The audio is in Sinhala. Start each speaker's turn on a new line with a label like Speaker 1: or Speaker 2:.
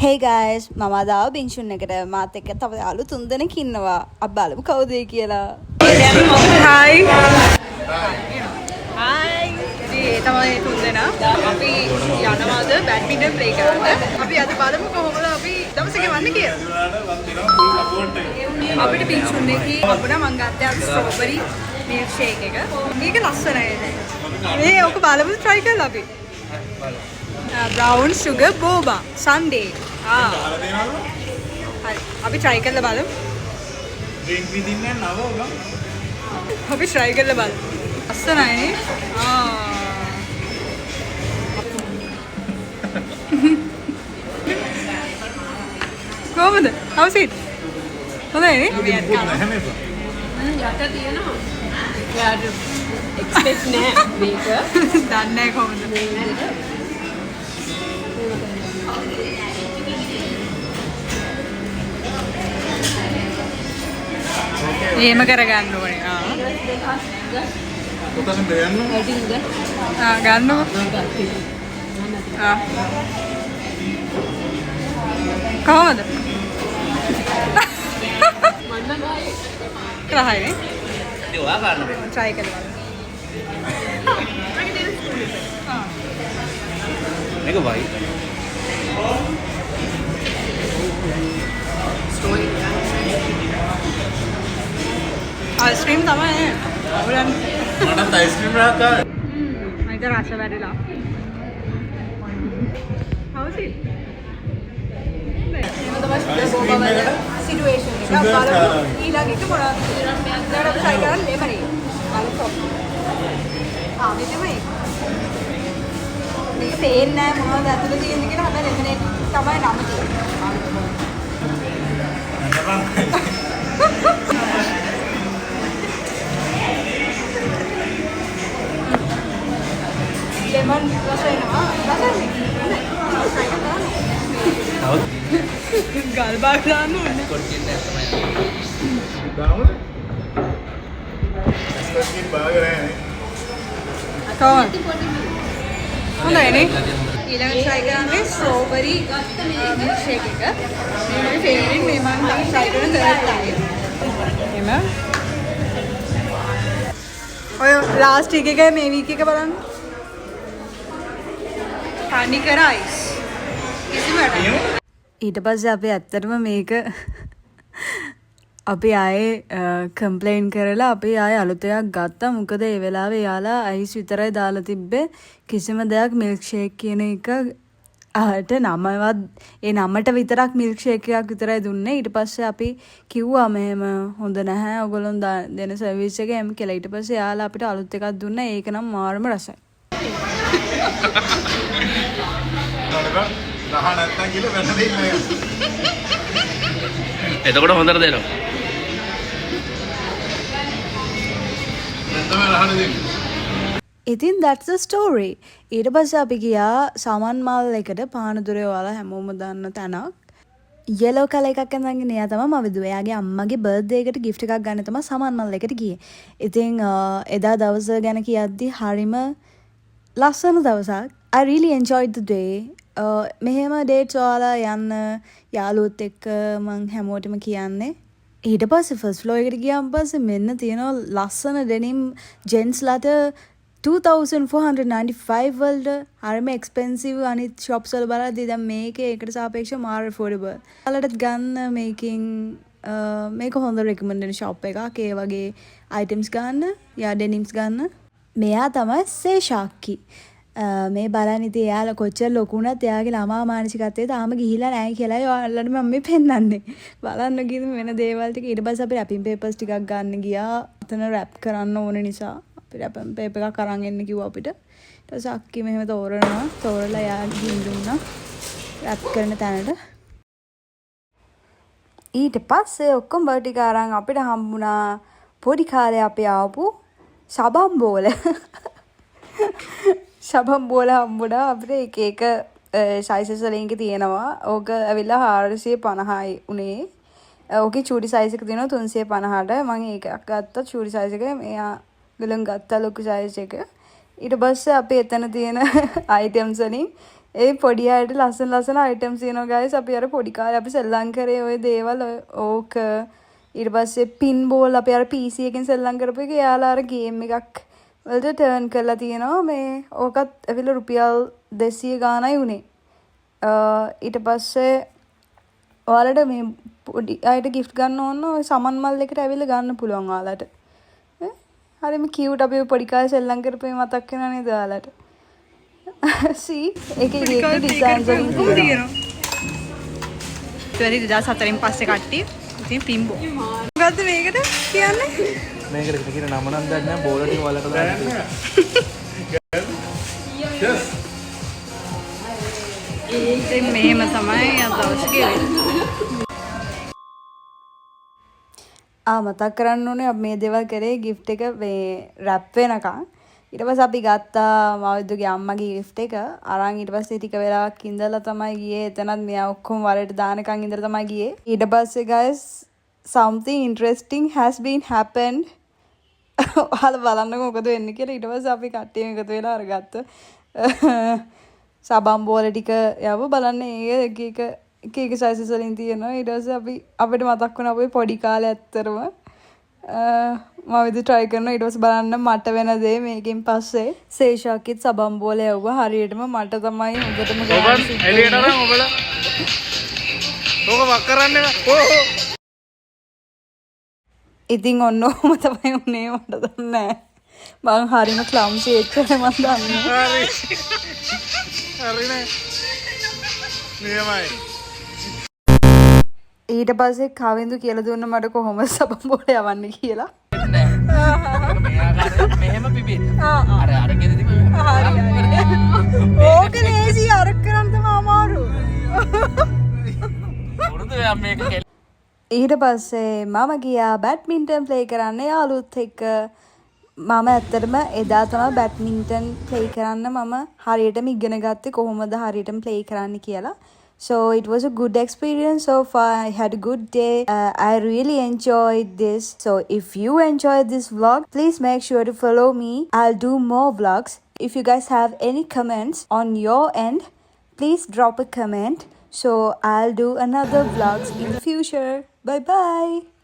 Speaker 1: Hey guys, මම අද ආව බින්චුන් එකට. මාත් එක්ක තව යාළු තුන්දෙනෙක් ඉන්නවා. අපි බලමු කවුද ඒ කියලා.
Speaker 2: Hi hi. ඉතින් ඒ තමයි තුන්දෙනා. අපි යනවාද බැඩ්මින්ටන් ප්ලේ කරන්න. අපි අද බලමු කොහොමද අපි දවස ගෙවන්නේ කියලා. අපිට බින්චුන් එකේ හම්බුණා. මං ගත්තේ අර ස්ට්‍රෝබෙරි මිල්ක් ෂේක් එක. මේක ලස්සනයි නේ. මේ ඔක බලමු try කරලා අපි. Brown sugar boba sundae. ආ හරි, අපි try කරලා බලමු.
Speaker 3: ඩ්‍රින්ක් විදින්න නව ගම්.
Speaker 2: අපි try කරලා බලමු. ලස්සනයි නේ. ආ කොහොමද? How's it? හොඳයි නේ?
Speaker 3: නැහැ මේක.
Speaker 4: යට තියෙනවා. එයාට එක්ස්පෙක්ට් නෑ මේක.
Speaker 2: දන්නේ නැහැ කොහොමද. එහෙම කරගන්න ඕනේ. ආ.
Speaker 3: ඔතන දෙයන්න.
Speaker 2: ආ ගන්නකො. ආ. කොහොමද? රහයි නේ?
Speaker 5: ඉතින් ඔයා ගන්න බෑ.
Speaker 2: Try කරලා බලන්න.
Speaker 5: මේක වයි.
Speaker 2: අයිස්ක්‍රීම් තමයි නේ. ඔයගොල්ලන්
Speaker 3: මටත් අයිස්ක්‍රීම් රහක් ආවේ.
Speaker 2: මයිද රස වැඩිලා. How's it? එහෙම තමයි සුගර් බෝබා වල සිටුේෂන් එක.
Speaker 3: Sugar
Speaker 2: බලමු
Speaker 3: කාලා.
Speaker 2: ඊළඟ එක මොනවද කියලා. දැන් අපි try කරන්නේ ලෙමනේඩ්. බලමු. ආ මේ තමයි ඒක. මේක පේන්නේ නැහැ මොනවද ඇතුලේ තියෙන්නේ කියලා. හැබැයි ලෙමනේඩ් තමයි නම තියෙන්නේ.
Speaker 3: නටපන්.
Speaker 2: ලෙමන් රස එනවා. රසයි. හොඳයි. try කරලා බලන්න.
Speaker 5: තව
Speaker 2: ගල් බාග දාන්න ඕනේ.
Speaker 5: කොට්ටියෙන් තමයි.
Speaker 3: දාමුද? අයිස්ක්‍රීම් බාග නෑ නේ.
Speaker 2: කොහොමද? හොඳයි නේ? ඊළඟට try කරන්නේ ස්ට්‍රෝබෙරි මිල්ක් ෂේක් එක. මේ මගේ ෆේවරිට්. මේ මම try කරන තර්ඩ් ටයිම්. එහෙම. ඔය ලාස්ට් වීක් එකයි මේ වීක් එක බලන්න. තනිකර අයිස්. කිසිම වැඩක් නෑ.
Speaker 1: ඊට පස්සේ අපි ඇත්තටම මේක අපි ආයේ කම්ප්ලේන් කරලා අපි ආයේ අලුත් එකක් ගත්තා. මොකද ඒ වෙලාවේ එයාලා අයිස් විතරයි දාලා තිබ්බේ. කිසිම දෙයක් මිල්ක් ෂේක් කියන එක ආට නමවත් ඒ නමට විතරක් මිල්ක් ෂේක් එකක් විතරයි දුන්නේ. ඊට පස්සේ අපි කිව්වා මෙහෙම හොඳ නැහැ ඔයගොල්ලෝ දෙන සර්විස් එක එහෙම කියලා. ඊට පස්සේ එයාලා අපිට අලුත් එකක් දුන්නා. ඒක නම් මාරම රසයි.
Speaker 3: නටපන්. රහ නැත්තම් කියලා වෙන දෙයක් නෑ.
Speaker 5: එතකොට හොඳට දෙනවා.
Speaker 3: දැන් තමයි රහට දෙන්නේ.
Speaker 1: ඉතින් that's the story. ඊට පස්සේ අපි ගියා සමන් මල් එකට, පානදුරේ ඔයාලා හැමෝම දන්න තැනක්. යෙලෝ කලර් එකක් ඇඳගෙන එයා තමයි මවිදුව. එයාගේ අම්මගේ බර්ත්ඩේ එකට ගිෆ්ට් එකක් ගන්න තමයි සමන් මල් එකට ගියේ. ඉතින් එදා දවස ගැන කියද්දි හරිම ලස්සන දවසක්. I really enjoyed the day. මෙහෙම ඩේට්ස් ඔයාලා යන්න යාළුවොත් එක්ක මං හැමෝටම කියන්නේ. ඊට පස්සේ ෆස්ට් ෆ්ලෝර් එකට ගියාන් පස්සේ මෙන්න තියෙනවා ලස්සන ඩෙනිම් ජෙන්ට්ස්ලාට 2495 වලට. හරිම එක්ස්පෙන්සිව් අනිත් ෂොප්ස් වල බලද්දී. දැන් මේකේ ඒකට සාපේක්ෂව මාර ඇෆෝඩබල්. ඔයාලටත් ගන්න මේකෙන් මේක හොඳ රෙකමන්ඩ් වෙන ෂොප් එකක්. ඒ වගේ අයිටම්ස් ගන්න, යා ඩෙනිම්ස් ගන්න. මෙයා තමයි සේෂාක්කි. මේ බලන්න ඉතින් එයාලා කොච්චර ලොකු වුණත් එයාගේ ළමා මානසිකත්වය තාම ගිහිලා නැහැ කියලායි ඔයාලට මම මේ පෙන්වන්නේ. බලන්න ගිහින් වෙන දේවල් ටික. ඊට පස්සේ අපි රැපින් පේපර්ස් ටිකක් ගන්න ගියා. එතන රැප් කරන්න ඕන නිසා අපි රැපින් පේපර් එකක් අරන් එන්න කිව්වා අපිට. ඊට පස්සේ අක්කි මෙහෙම තෝරනවා. තෝරලා එයා ගිහින් දුන්නා රැප් කරන තැනට. ඊට පස්සේ ඔක්කොම බඩු ටික අරන් අපිට හම්බුණා පොඩි කාලේ අපි ආපු සබන් බෝල. සබන් බෝල හම්බුණා අපිට. එක එක සයිසස් වලින් එක තියෙනවා. ඕක ඇවිල්ලා 450යි උනේ. ඕකේ චූටි සයිස් එක තියෙනවා 350ට. මං ඒකක් ගත්තා චූටි සයිස් එක. මෙයා ගලන් ගත්තා ලොකු සයිස් එක. ඊට පස්සේ අපි එතන තියෙන අයිටම්ස් වලින් ඒ පොඩි අයට ලස්සන ලස්සන අයිටම්ස් තියෙනවා ගයිස්. අපි අර පොඩි කාලේ අපි සෙල්ලම් කරේ ඔය දේවල් ඔය ඕක. ඊට පස්සේ පින් බෝල් අපි අර PC එකෙන් සෙල්ලම් කරපු එක එයාලා අර ගේම් එකක් වලට ටර්න් කරලා තියෙනවා. මේ ඕකත් ඇවිල්ලා රුපියල් 200 ගාණයි උනේ. ඊට පස්සේ ඔයාලට මේ පොඩි අයට ගිෆ්ට් ගන්න ඕන නම් ඔය සමන් මල් එකට ඇවිල්ලා ගන්න පුළුවන් ඔයාලට. ඈ හරිම කියුට්. අපි ඔය පොඩි කාලේ සෙල්ලම් කරපු ඒවා මතක් වෙනව නේද ඔයාලට? See, ඒක එක එක ඩිසයින්ස් වලින් තියෙනවා.
Speaker 2: ඉතින් 2004න් පස්සේ කට්ටිය ඉතින් පිම්බෝ. මොකද්ද මේකට කියන්නේ?
Speaker 5: මේකට කියන නම නම් දන්නේ නැහැ, බෝල ටික වලට දාන්න තියෙනවා.
Speaker 3: Yes.
Speaker 2: ඉතින් මෙහෙම තමයි අද දවස් ගෙවෙන්නේ.
Speaker 1: ආ, මතක් කරන්න ඕනේ අපි මේ දේවල් කරේ ගිෆ්ට් එක මේ රැප් වෙනකන්. ඊට පස්සේ අපි ගත්තා මවිදුගේ අම්මගේ ගිෆ්ට් එක. අරන් ඊට පස්සේ ටික වෙලාවක් ඉඳලා තමයි ගියේ. එතනත් මෙයා ඔක්කොම වලට දානකන් ඉඳලා තමයි ගියේ. ඊට පස්සේ guys, something interesting has been happened. ඔයාලා බලන්නකෝ මොකද වෙන්නේ කියලා. ඊට පස්සේ අපි කට්ටියම එකතු වෙලා අර ගත්ත සබන් බෝල ටික යව බලන්න. ඒ එක එක එක එක සයිසස් වලින් තියෙනවා. ඊට පස්සේ අපි අපිට මතක් වුණා අපේ පොඩි කාලේ. ඇත්තටම මම ඉතින් try කරනවා. ඊට පස්සේ බලන්න මට වෙන දේ මේකෙන් පස්සේ. සේෂාකිත් සබන් බෝල යවුවා. හරියටම මට තමයි හොඳටම ගන්න සිද්ධ
Speaker 3: එළියට
Speaker 1: වුණේ.
Speaker 3: අරන් ඔබලා. ඕක වක් කරන්න එපා. ඕ.
Speaker 1: ඉතින් ඔන්න ඔහොම තමයි උනේ. මට දන්නේ නෑ. මං හරිම ක්ලම්සි, එච්චර මං දන්නේ.
Speaker 3: හරි. හරි නේ. නියමයි.
Speaker 1: ඊට පස්සේ කවින්දු කියලා දුන්න මට කොහොමද සබන් බෝල යවන්නේ කියලා.
Speaker 5: මේ ආකාරයෙන් මෙහෙම පිබින්න. අර අර ගෙදරදි
Speaker 2: ඕක ලේසි, අර කරන් තමයි අමාරු.
Speaker 5: පුරුදු වෙනවා මේක.
Speaker 1: ඊට පස්සේ මම ගියා බැඩ්මින්ටන් ප්ලේ කරන්න යාළුවොත් එක්ක. මම ඇත්තටම එදා තමයි බැඩ්මින්ටන් ප්ලේ කරන්න මම හරියටම ඉගෙන ගත්තේ කොහොමද හරියටම ප්ලේ කරන්න කියලා. So it was a good experience so far. I had a good day. I really enjoyed this. So if you enjoyed this vlog, please make sure to follow me. I'll do more vlogs. If you guys have any comments on your end, please drop a comment. So I'll do another vlogs in the future. Bye bye.